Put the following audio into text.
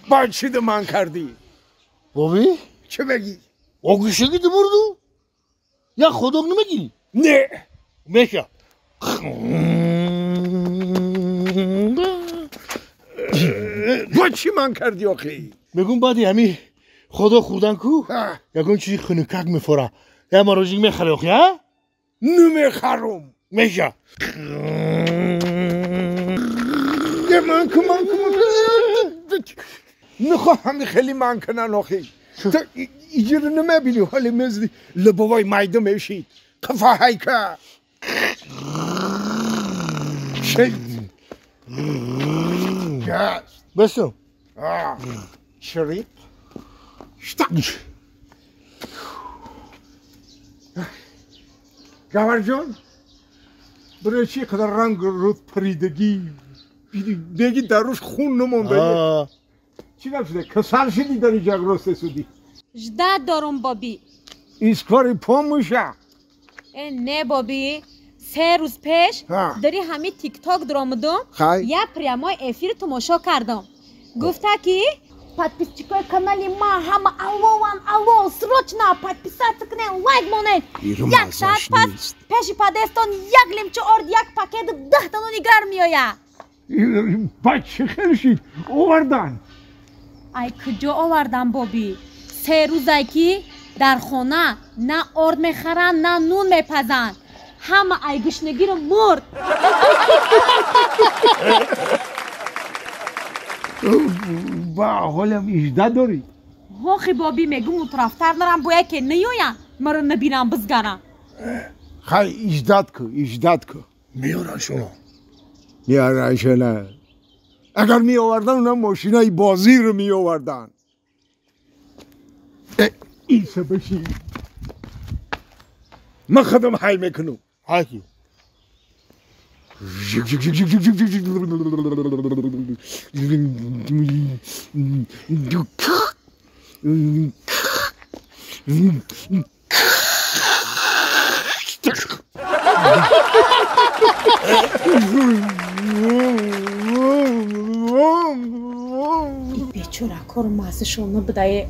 با چی من کردی؟ بابی؟ چه بگی؟ آگوشگی تو بردو؟ یا خدا نمیگی؟ نه میشه با چی من کردی آخی؟ میگم بعدی همی خدا خوردن کو؟ یکون چیزی خنکک میفوره یا ماروژینگ میخری آخی ها؟ نمیخرم میشه من که من که نخواهم خیلی من کنن آخی تا اینجا رو نمیبینی حالی مثل لبوای میده میشید قفا هیکه شید بسو شریط شتاک گوهر جان برای چی قدر رنگ رود پریدگی بگی در روش خون نمونده چی نشده کسل شدی داری جگ سودی ждать дорум бобӣ искори помуша э не бобӣ се рӯз пеш дари ҳами тикток дуромудум як прямой эфир томошо кардам гуфта ки подписчикои канали ма ҳама аллоан алло срочно подписаться кунед лайк монед як соат пас пеши подъездтон як лимча орд як пакету 10 нони гарм меояд баъд чӣ хел шид овардан ай куҷо овардан бобӣ се рӯзае ки дар хона на орд мехаранд на нун мепазанд ҳама ай гушнагиро мурд ба ҳолам ижда дорӣ ҳохи бобӣ мегум утрафтар нарам бояд ке наёянд маро набинам бизгарам хай иждат ку иждат ку меёран шумо меёран шуна агар меовардан онам мошинаи бозиро меовардан ایسا بشی من خودم حی میکنم حی کی бечора кор маззашон набудае